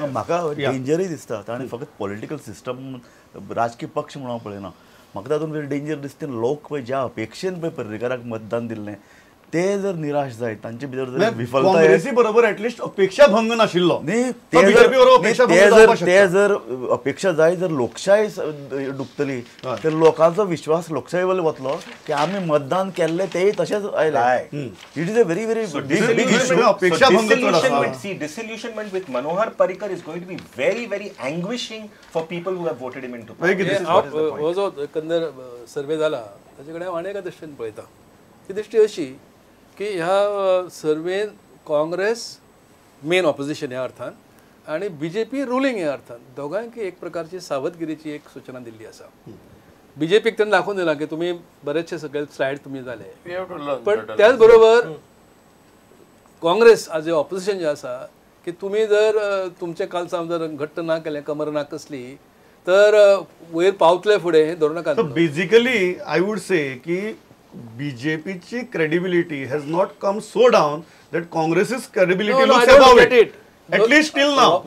म्हाका डेंजरय दिसता ताणें फकत पॉलिटिकल सिस्टम राजकीय पक्ष म्हणून हांव पळयना, म्हाका तातूंत डेंजर दिसता लोक पळय ज्या अपेक्षेन पळय पर्रीकाराक मतदान दिल्लें ते जर निराश जायत तांचे भितर जर विफलता काँग्रेसी बरोबर ॲटलिस्ट अपेक्षा भंग नाशिल्लो न्ही, ते जर अपेक्षा जाय जर लोकशाय डुबतली तर लोकांचो विश्वास लोकशाय वयलो वतलो की आमी मतदान केल्लें तेय तशेंच आयलें. It is a very very big issue. अपेक्षा भंग. See, disillusionment with Manohar Parrikar is going to be very very anguishing for people who have voted him into power. हो जो एकंदर सर्वे जाला ताचे कडेन हांव आनी एका दृश्टीन पळयता. ती दृश्टी अशी की ह्या सर्वेन काँग्रेस मेन ऑपोजिशन ह्या अर्थान आनी बी जे पी रुलींग ह्या अर्थान दोगांयकय एक प्रकारची सावधगिरीची एक सूचना दिल्ली आसा. बी जे पीक ताणें दाखोवन दिलां की तुमी बरेचशे सगळे स्लायड तुमी जाले, पण त्याच बरोबर काँग्रेस आज ऑपोजिशन जें आसा की तुमी जर तुमचें कालसांव जर घट्ट ना केलें, कमर ना कसली तर वयर पावतले फुडें हें धरू नाका. बेजिकली I would say की बीजेपीची credibility has not come so down that Congress's credibility looks above it. At least till now.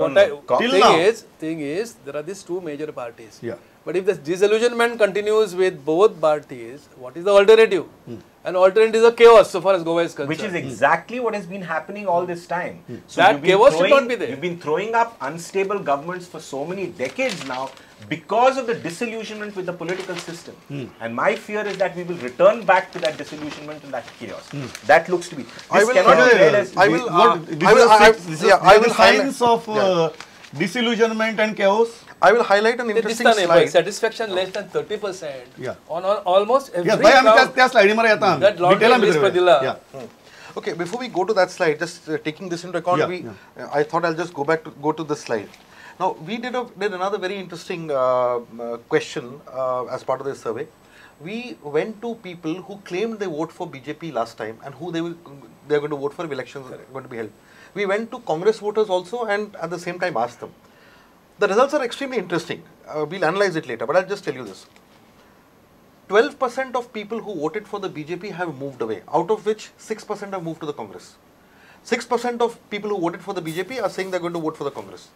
Till now. Thing is, there are these two major parties. Yeah. But if the disillusionment continues with both parties, what is the alternative? And alternative is a chaos so far as Goa is concerned. Which is exactly what has been happening all this time. So that chaos should not be there. You've been throwing up unstable governments for so many decades now because of the disillusionment with the political system. And my fear is that we will return back to that disillusionment and that chaos. That looks to be. This cannot be read as... I will signs of disillusionment and chaos. I will highlight an interesting slide. Satisfaction less than 30% on almost every count. That laundry list padila. Okay, before we go to that slide, just taking this into account, I thought I'll just go to this slide. Now, we did another very interesting question as part of this survey. We went to people who claimed they vote for BJP last time and who they are going to vote for if elections are going to be held. We went to Congress voters also and at the same time asked them. The results are extremely interesting. We'll analyze it later, but I'll just tell you this. 12% of people who voted for the BJP have moved away, out of which 6% have moved to the Congress. 6% of people who voted for the BJP are saying they're going to vote for the Congress.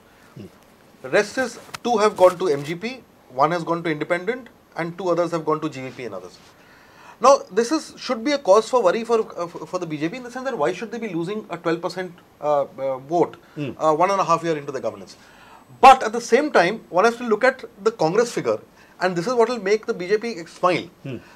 The rest is 2 have gone to MGP, 1 has gone to Independent, and 2 others have gone to GVP and others. Now, this is should be a cause for worry for the BJP in the sense that why should they be losing a 12% vote 1.5 year into the governance? But at the same time, one has to look at the Congress figure, and this is what will make the BJP smile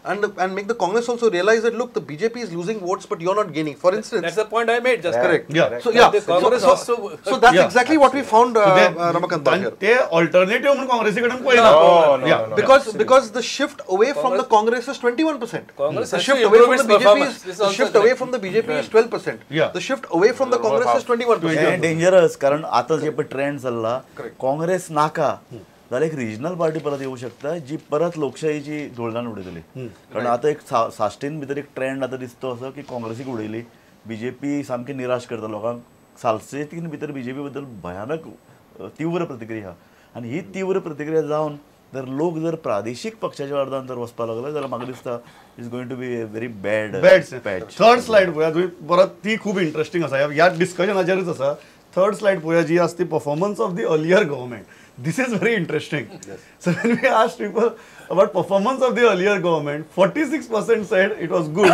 and make the Congress also realize that look, the BJP is losing votes, but you're not gaining. For instance, that's the point I made. Just correct. Yeah. So yeah. The Congress also. So that's exactly what we found, Ramakant here. They alternative म्हणून काँग्रेसी कडून no. Because the shift away from the Congress is 21%. Congress the shift away from the BJP is the shift away from the BJP is 12%. Yeah. The shift away from the Congress is 21%. Dangerous कारण आता जे पण trend चालला काँग्रेस नाका जाल्यार एक regional party परत येऊ शकता जी परत लोकशाहीची धुळदाण उडयतली. कारण आता एक साश्टीन भितर एक ट्रेंड आता दिसतो असो की काँग्रेसीक उडयली, बीजेपी सामकी निराश करता लोकांक. सालसेतीन भितर बीजेपी बद्दल भयानक तीव्र प्रतिक्रिया आनी ही तीव्र प्रतिक्रिया जावन जर लोक जर प्रादेशीक पक्षाच्या अर्दान जर वचपाक लागले जाल्यार म्हाका दिसता it's going to be a very bad patch. Third slide पळया तुमी परत, ती खूब इंट्रस्टिंग आसा, ह्या डिस्कशनाचेरूच आसा. थर्ड स्लायड पळोवया जी आसा ती performance of the earlier government. This is very interesting. Yes. So when we asked people about performance of the earlier government, 46% said it was good,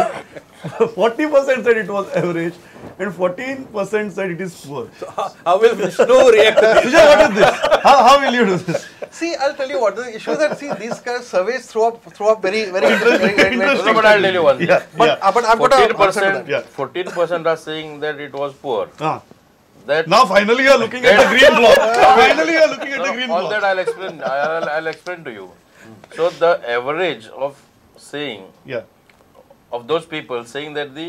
40% said it was average, and 14% said it is poor. So how will Vishnu react to this? Sujay, what is this? How will you do this? See, I'll tell you what the issue is that see these kind of surveys throw up very very interesting. Very, interesting. No, but I'll tell you one. Yeah, but but I've got a answer to that. Yeah. 14% are saying that it was poor. That now finally you are looking at the green block. Finally you are looking at the green block. All that I'll explain. I'll explain to you. So the average of saying, of those people saying that the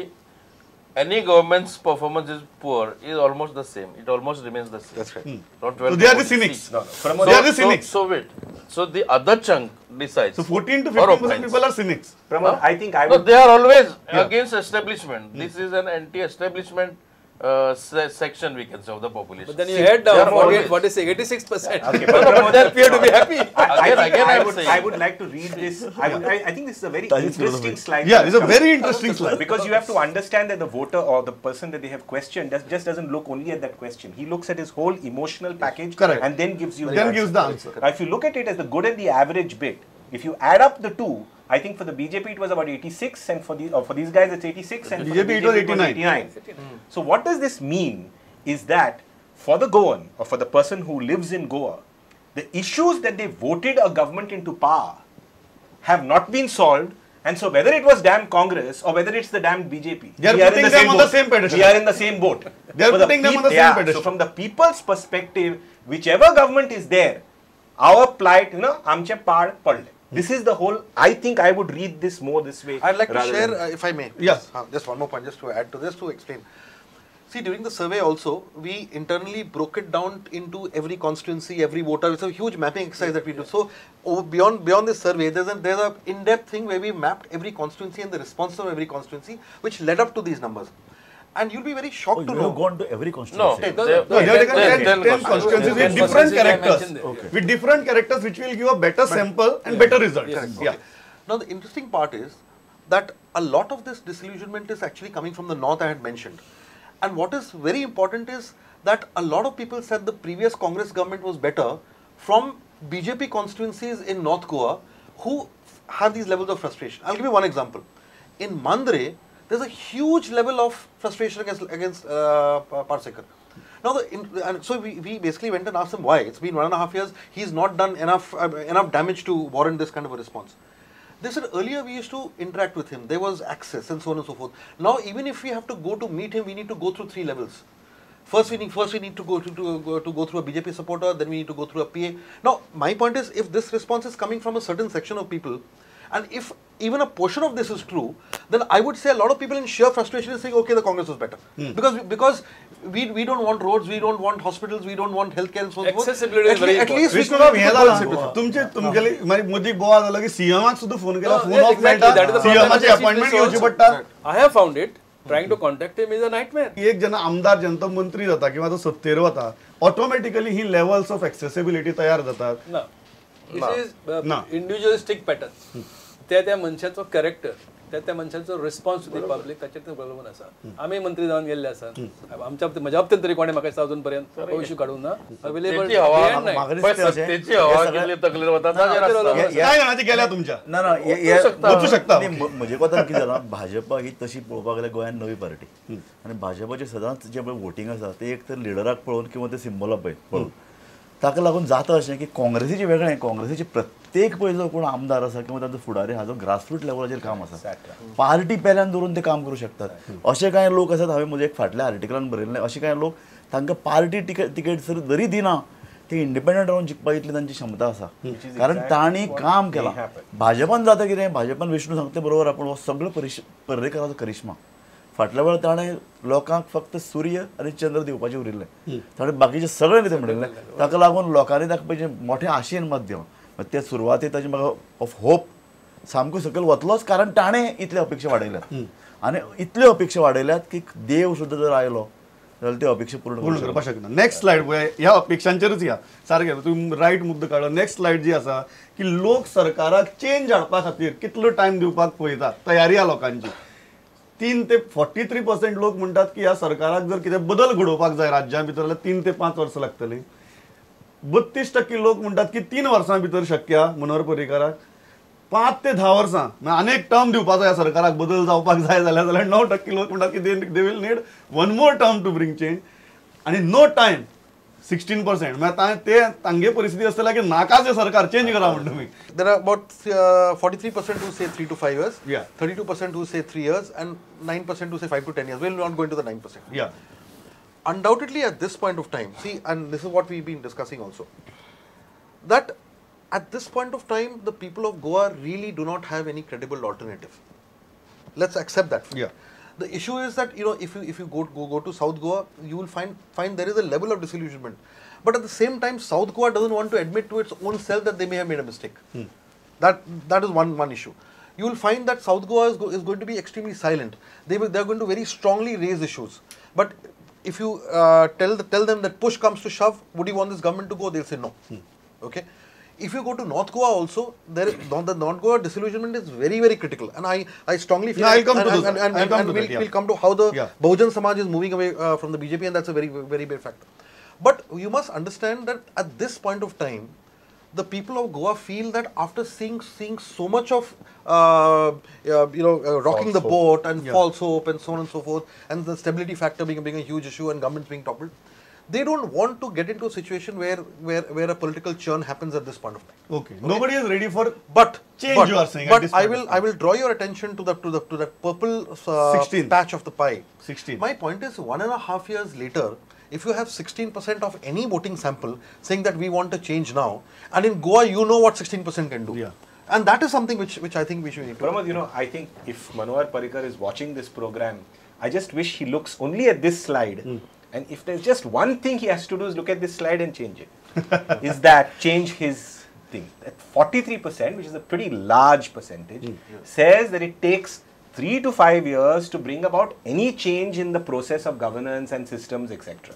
any government's performance is poor is almost the same. It almost remains the same. That's right. So they are the cynics. No, no. They are the cynics. So wait. So the other chunk decides. So 14 to 15% people are cynics. Pramod, I think I would. No, they are always against establishment. This is an anti-establishment section, we can say, of the population. But then you head down 48, 46, 86%. Okay, but they appear to be happy. I would like to read this. I think this is a very interesting slide. Yeah, it's a very interesting slide. Because you have to understand that the voter or the person that they have questioned just doesn't look only at that question. He looks at his whole emotional package. Correct. And then gives you the answer. Gives the answer. Now, if you look at it as the good and the average bit, if you add up the two, I think for the BJP it was about 86, and for these guys it's 86, and for the BJP it was 89. So what does this mean is that for the Goan, or for the person who lives in Goa, the issues that they voted a government into power have not been solved. And so whether it was damn Congress or whether it's the damn BJP, they are putting them on the same pedestal. We are in the same boat. They are putting them on the same pedestal. So from the people's perspective, whichever government is there, our plight, you know, amche paad padle. This is the whole, I think I would read this more this way. I'd like to share, if I may. Yes. Just one more point, just to add to this, to explain. See, during the survey also, we internally broke it down into every constituency, every voter. It's a huge mapping exercise that we do. So, beyond this survey, there's an in-depth thing where we mapped every constituency and the response of every constituency, which led up to these numbers. And you'll be very shocked to know. You have gone to every constituency. No, they have taken 10 constituencies with different characters. Okay. With different characters, which will give a better sample and better results. Yes. Yeah. Okay. Now, the interesting part is that a lot of this disillusionment is actually coming from the north I had mentioned. And what is very important is that a lot of people said the previous Congress government was better from BJP constituencies in North Goa who have these levels of frustration. I'll give you one example. In Mandre, there's a huge level of frustration against Parsekar. Now, so we basically went and asked him why. It's been 1.5 years. He's not done enough damage to warrant this kind of a response. They said earlier we used to interact with him. There was access and so on and so forth. Now, even if we have to go to meet him, we need to go through 3 levels. First, we need to go through a BJP supporter. Then we need to go through a PA. Now, my point is, if this response is coming from a certain section of people, and if even a portion of this is true, then I would say a lot of people in sheer frustration is saying, okay, the Congress was better. Because we don't want roads, we don't want hospitals, we don't want healthcare and so on. Accessibility is very important. At least Vishnu बाब हें जालां तुमचे तुमगेले मागीर मदीं गोवा जालो की सीएमाक सुद्दां phone केला, फोन ऑफ मेळटा, सीएमाची अपॉइंटमेंट घेवची पडटा. I have found it, trying to contact him is a nightmare. एक जेन्ना आमदार जेन्ना तो मंत्री जाता किंवा तो सत्तेर वता, automatically he levels of accessibility तयार जातात. ना, this is individualistic pattern. त्या त्या मनशाचो कॅरेक्टर, त्या त्या मनशाचो रिस्पॉन्स टू the public ताचेर ते अवलंबून आसा. आमी मंत्री जावन गेल्ले आसा, आमच्या म्हज्या बाबतींत तरी कोणें म्हाका दिसता अजून पर्यंत इश्यू काडूंक ना. अवेलेबल ना ना म्हजे कोतान कितें जालां, भाजपा ही तशी पळोवपाक गेल्यार गोंयांत नवी पार्टी आनी भाजपाचें सदांच जें पळय वोटींग आसा तें एक तर लिडराक पळोवन किंवा ते सिम्बॉलाक पळोवन, ताका लागून जाता अशें की काँग्रेसीचें वेगळें, काँग्रेसीचे प्रत्येक पळय जो कोण आमदार आसा किंवा तांचो फुडारी हाजो ग्रासरूट लेवलाचेर काम आसा, पार्टी पेल्यान दवरून ते काम करूं शकतात. अशे कांय लोक आसात, हांवें म्हज्या एक फाटल्या आर्टिकलान बरयल्लें, अशे कांय लोक तांकां पार्टी तिकेट जरी दिना ते इंडिपेंडंट रावन जिखपा इतली तांची क्षमता आसा, कारण तांणी काम केलां. भाजपान जाता कितें, भाजपान विष्णू सांगता बरोबर, आपूण हो सगळो पर्रेकराचो करिश्मा फाटल्या वेळार ताणें लोकांक फक्त सूर्य आनी चंद्र दिवपाचें उरिल्लें, ताणें बाकीचें सगळें कितें म्हणिल्लें. ताका लागून लोकांनी ताका पळय मोठें आशेन माध्यम ते सुरवातेक ताजी म्हाका ऑफ होप सामको सकयल वतलोच, कारण ताणें इतल्यो अपेक्षा वाडयल्यात आनी इतल्यो अपेक्षा वाडयल्यात की देव सुद्दां जर आयलो जाल्यार त्यो अपेक्षा पूर्ण करपाक शकना. नेक्स्ट स्लायड पळय, ह्या अपेक्षांचेरूच या सारकें तुमी रायट मुद्दो काडलो. नेक्स्ट स्लायड जी आसा की लोक सरकाराक चेंज हाडपा खातीर कितलो टायम दिवपाक पळयतात, तयारी आहा लोकांची. 3 ते 43% लोक म्हणटात की ह्या सरकाराक जर कितें बदल घडोवपाक जाय राज्यां भितर जाल्यार 3 ते 5 वर्सां लागतलीं. 32% लोक म्हणटात की 3 वर्सां भितर शक्य आहा मनोहर पर्रीकाराक. 5 ते 10 वर्सां आनी एक टर्म दिवपाचो ह्या सरकाराक बदल जावपाक जाय जाल्यार 9% लोक म्हणटात की they will need 1 more term to bring change. आनी नो टायम 16%. म्हळ्यार ते तांगे परिस्थिती आसतली की नाकाच सरकार चेंज करा म्हणटा तुमी. There are about 43% who say 3 to 5 years, yeah. 32% who say 3 years, and 9% who say 5 to 10 years. We'll not go into the 9%. Yeah. Undoubtedly, at this point of time, see, and this is what we've been discussing also, that at this point of time, the people of Goa really do not have any credible alternative. Let's accept that. Yeah. The issue is that, you know, if you go to South Goa, you will find there is a level of disillusionment. But at the same time, South Goa doesn't want to admit to its own self that they may have made a mistake. That is one issue. You will find that South Goa is going to be extremely silent. They are going to very strongly raise issues. But If you tell them that push comes to shove, would you want this government to go? They'll say no. Okay. If you go to North Goa also, the North Goa disillusionment is very, very critical. And I strongly feel... I'll come to this. And we'll come to how the Bahujan Samaj is moving away from the BJP, and that's a very, very big factor. But you must understand that at this point of time, the people of Goa feel that after seeing so much of rocking the boat and false hope and so on and so forth, and the stability factor being a huge issue and governments being toppled, they don't want to get into a situation where a political churn happens at this point of time. Okay. Nobody is ready for change. You are saying. But I will draw your attention to that purple patch of the pie. 16. My point is, 1.5 years later, if you have 16% of any voting sample saying that we want a change now, and in Goa you know what 16% can do. Yeah. And that is something which I think we should need to. Pramod, you know, I think if Manohar Parrikar is watching this program, I just wish he looks only at this slide. And if there's just one thing he has to do is look at this slide and change it. Is that change his thing. That 43%, which is a pretty large percentage, says that it takes 3 to 5 years to bring about any change in the process of governance and systems, etc.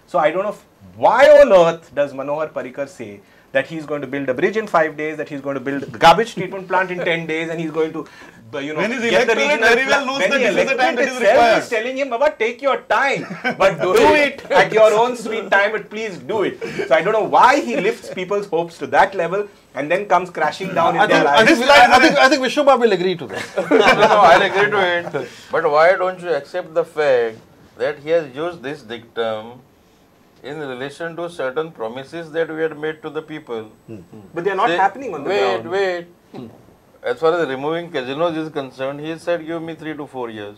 So I don't know why on earth does Manohar Parrikar say that he's going to build a bridge in 5 days, that he's going to build a garbage treatment plant in 10 days, and he's going to, you know, when his electorate very well knows that this is the time that is required. Is telling him, Baba, take your time, but do it at your own sweet time, but please do it. So I don't know why he lifts people's hopes to that level and then comes crashing down in their lives. I think Vishnu Bab will agree to this. No, I'll agree to it. But why don't you accept the fact that he has used this dictum in relation to certain promises that we had made to the people? But they are not happening on the ground. Wait. As far as removing casinos is concerned, he said, give me 3 to 4 years.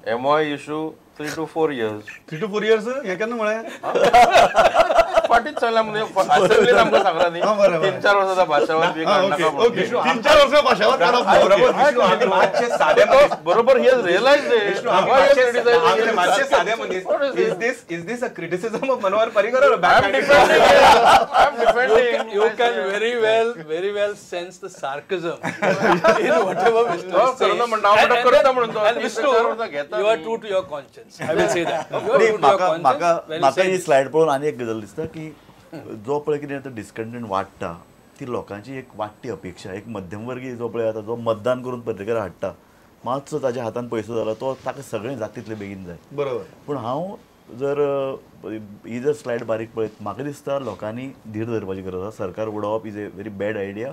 MOI issue, 3 to 4 years. 3 to 4 years? हे केन्ना म्हळें? फाटीच सांगला म्हणजे असेंब्लीन आमकां सांगला न्ही, 3-4 वर्सां भाशावाद बी काडनाका म्हणून. 3-4 वर्सां भाशावाद काडप. बरोबर, he has realized it. Is this a criticism of Manohar Parrikar or a bad criticism? I am defending. You can very well sense the sarcasm in whatever Vishnu is saying. And Vishnu, you are true to your conscience. I will say that. You are true to your conscience. म्हाका ही slide पळोवन आनी एक गजाल दिसता की जो पळय कितें आतां डिस्कंटेंट वाडटा ती लोकांची एक वाडटी अपेक्षा, एक मध्यमवर्गीय जो पळय आतां जो मतदान करून पर्रीकर हाडटा, मातसो ताज्या हातान पयसो जाला तो ताका सगळें जाता तितलें बेगीन जाय. बरोबर. पूण हांव जर ही जर स्लायड बारीक पळयत म्हाका दिसता लोकांनी धीर धरपाची गरज आसा. सरकार उडोवप is a very bad idea.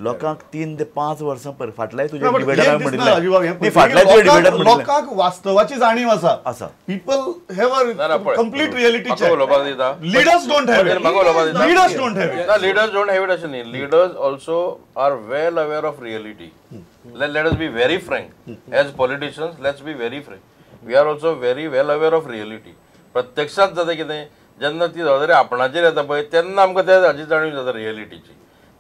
लोकांक 3 ते 5 वर्सां फाटल्याय तुज्या डिबेटार म्हणिल्लें, फाटल्याय तुज्या डिबेटार म्हणिल्लें, लोकांक वास्तवाची जाणीव आसा आसा. People have a complete reality check. Leaders don't have it. Leaders don't have it. Leaders don't have it अशें न्ही. Leaders also are well aware of reality. Let us be very frank. As politicians, let's be very frank. We are also very well aware of reality. प्रत्यक्षात जाता कितें, जेन्ना ती जबाबदारी आपणाचेर येता पळय तेन्ना आमकां त्या हाजी जाणीव जाता रियलिटीची.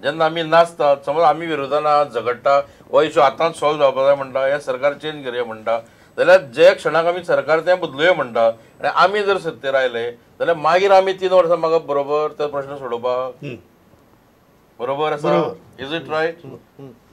जेन्ना आमी नाचतात, समज आमी विरोधान झगडटा, हो इशू आतांच सॉल्व जावपा जाय म्हणटा, हें सरकार चेंज करया म्हणटा, जाल्यार जे क्षणाक आमी सरकार तें बदलुया म्हणटा आनी आमी जर सत्तेर आयले जाल्यार मागीर आमी 3 वर्सां म्हाका बरोबर ते प्रश्न सोडोवपाक बरोबर आसा. Is it right?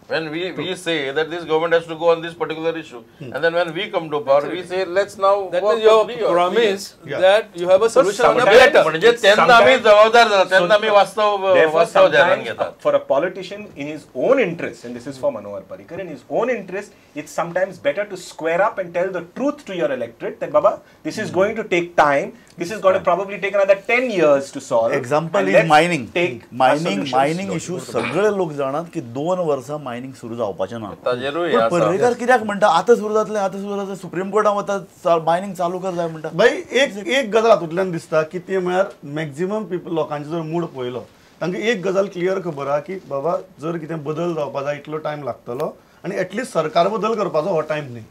When we say that this government has to go on this particular issue, and then when we come to power, we say let's now. That means your promise that you have a solution on a platter. म्हणजे तेन्ना आमी जबाबदार जाता, तेन्ना आमी वास्तव ध्यानान घेतात. For a politician in his own interest, and this is for Manohar Parrikar, in his own interest, it's sometimes better to square up and tell the truth to your electorate that Baba, this is going to take time. This is going to probably take another 10 years to solve. Example is mining. Mining issue सगळे लोक जाणात की 2 वर्सां mining सुरू जावपाचें ना. पर्रीकर कित्याक म्हणटा आतां सुरू जातलें, आतां सुरू जातलें, सुप्रीम कोर्टान वता मायनिंग चालू कर जाय म्हणटा. बाई एक गजाल हातूंतल्यान दिसता की ती म्हळ्यार मॅक्झिमम पीपल लोकांचो जर मूड पळयलो तांकां एक गजाल क्लियर खबर आहा की बाबा जर कितें बदल जावपा जाय इतलो टायम लागतलो आनी एटलिस्ट सरकार बदल करपाचो हो टायम न्ही.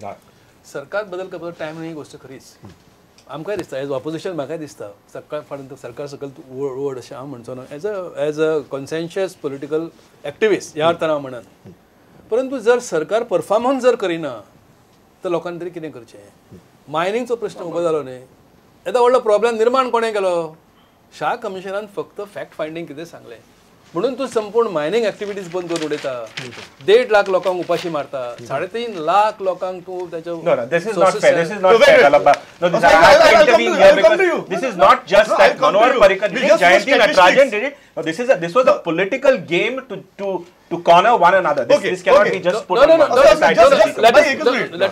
सरकार बदल करपाचो टायम न्ही ही गोश्ट खरीच. आमकांय दिसता एज ऑपोजिशन, म्हाकाय दिसता सरकार फाटल्यान सरकार सकयल व्हड अशें हांव म्हणचो ना, as a conscientious political activist ह्या अर्थान हांव म्हणन. परंतु जर सरकार परफॉर्मन्स जर करिना तर लोकांनी तरी कितें करचें? मायनिंगचो प्रश्न उबो जालो न्ही, येदो व्हडलो प्रॉब्लेम निर्माण कोणें केलो? शाह कमिशनान फक्त फॅक्ट फायंडींग कितें सांगलें, म्हणून तूं संपूर्ण मायनिंग एक्टिविटीज बंद करून उडयता, 1.5 लाख लोकांक उपाशी मारता, 3.5 लाख लोकांक तूं ताच्या. No, no, this is not fair. This is not fair, Galabba. No, this I have to intervene here because this is not just that Manohar Parrikar did it, Jayanti Natarajan did it. No, this was a political game to corner one another. This cannot be just put on one side. Let us